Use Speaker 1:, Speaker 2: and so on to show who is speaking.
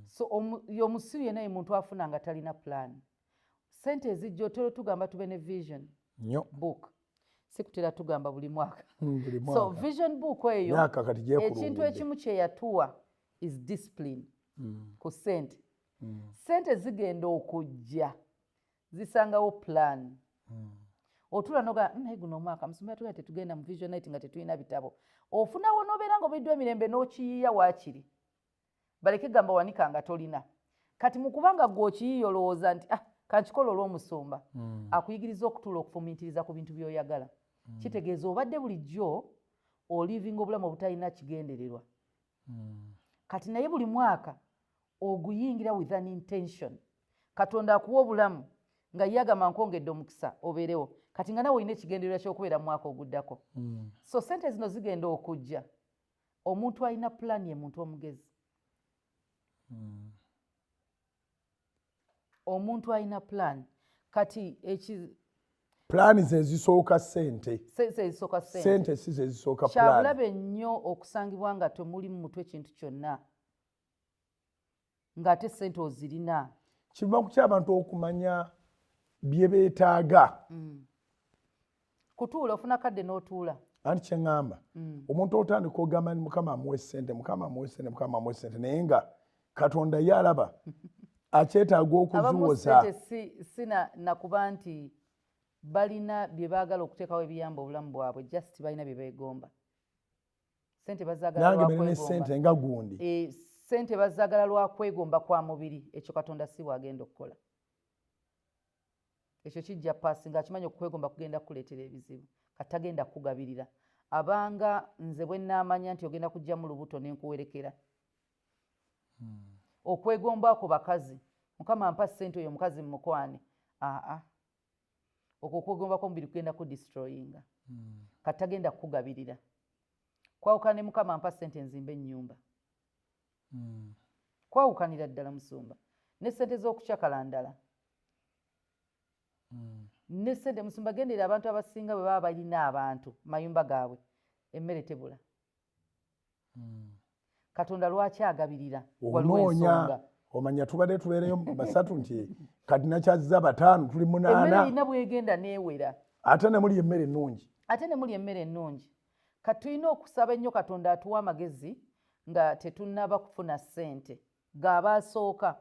Speaker 1: So omusiru yenna ye muntu afuna nga talina plan. Sente ezijja, otera tugamba tube ne vision
Speaker 2: nnyo
Speaker 1: book, si kutera tugamba buli mwaka.
Speaker 2: Buli
Speaker 1: So
Speaker 2: mwaka.
Speaker 1: vision book eyo,
Speaker 2: Myaka kati
Speaker 1: ekintu
Speaker 2: gyekulungudde.
Speaker 1: ekimu kye yatuwa is discipline ku sente. Sente zigenda okujja, zisangawo plan. Otuula noga, "Naye guno omwaka musumba yatugamba tetugenda mu vision night nga tetulina bitabo." Ofunawo nobeera nga obiddwa emirembe n'okiyiiya, waakiri baleke gamba wanika nga tolina. Kati mu kubanga gwe okiyiiya, olowooza nti, "Ah, kankikola olw'omusumba." Akuyigiriza okutuula okufumiitiriza ku bintu by'oyagala. Kitegeeza obadde bulijjo olivinga obulamu obutalina kigendererwa. Kati naye buli mwaka oguyingira with an intention. Katonda akuwa obulamu nga ye agamba, "Nkwongedde omukisa obeerewo." Kati nga nawe olina ekigendererwa ky'okubeera mu mwaka oguddako. So sente zino zigenda okujja, omuntu alina pulaani ye muntu omugezi. Omuntu alina pulaani kati eki
Speaker 2: Pulaani zezisooka ssente.
Speaker 1: Sente ezisooka sente.
Speaker 2: Sente si zezisooka pulaani.
Speaker 1: Kyabulabe nnyo okusangibwa nga temuli mu mutwe kintu kyonna, ng'ate sente ozirina.
Speaker 2: Kiva ku kyabantu okumanya bye beetaaga.
Speaker 1: Kutuula, ofuna kadde n'otuula.
Speaker 2: Anti kyeŋŋamba, omuntu otandika ogamba nti Mukama amuwe ssente, Mukama amuwe ssente, Mukama amuwe ssente, naye nga Katonda ye alaba akyetaaga
Speaker 1: Abamu
Speaker 2: okuziwoza.
Speaker 1: sente si nakuba nti balina bye baagala okuteekawo ebiyamba obulamu bwabwe, just balina bye beegomba. Sente bazaagala
Speaker 2: Nange
Speaker 1: lwa
Speaker 2: mere ne
Speaker 1: kwegomba.
Speaker 2: ssente nga gundi.
Speaker 1: E, sente bazaagala lwa kwegomba kwa mubiri. Ekyo Katonda si bwagenda okukola. Ekyo kijja paasi ng'akimanyi okwegomba kugenda kukuleetera ebizibu. Kati tagenda kukugabirira. Abanga nze bwe nnaamanya nti ogenda kujjamu lubuto nenkuwerekera, okwegomba ku bakazi, "Mukama mpa ssente, oyo omukazi mumukwane." Aa, okwo okwegomba kwomubiri kugenda kudestroyinga. Kati tagenda kukugabirira. Kwawukana ne "Mukama mpa ssente nzimbe ennyumba." Kwawukanira ddala, musumba. Ne ssente z'okucakala ndala, ne ssente, musumba, gendera abantu abasinga bwe baba balina abantu mayumba gaabwe, emmere tebula. Katonda lwaki agabirira? Waliwo
Speaker 2: Onoonya
Speaker 1: ensonga.
Speaker 2: Omanya tubadde tubeereyo basatu nti kati nakyazza bataano, tuli
Speaker 1: Emmere
Speaker 2: munaana.
Speaker 1: erina bwegenda neewera.
Speaker 2: Ate ne muli emmere ennungi.
Speaker 1: Ate ne muli emmere ennungi. Kati tulina okusaba ennyo Katonda atuwa amagezi nga tetunnaba kufuna ssente g'aba asooka.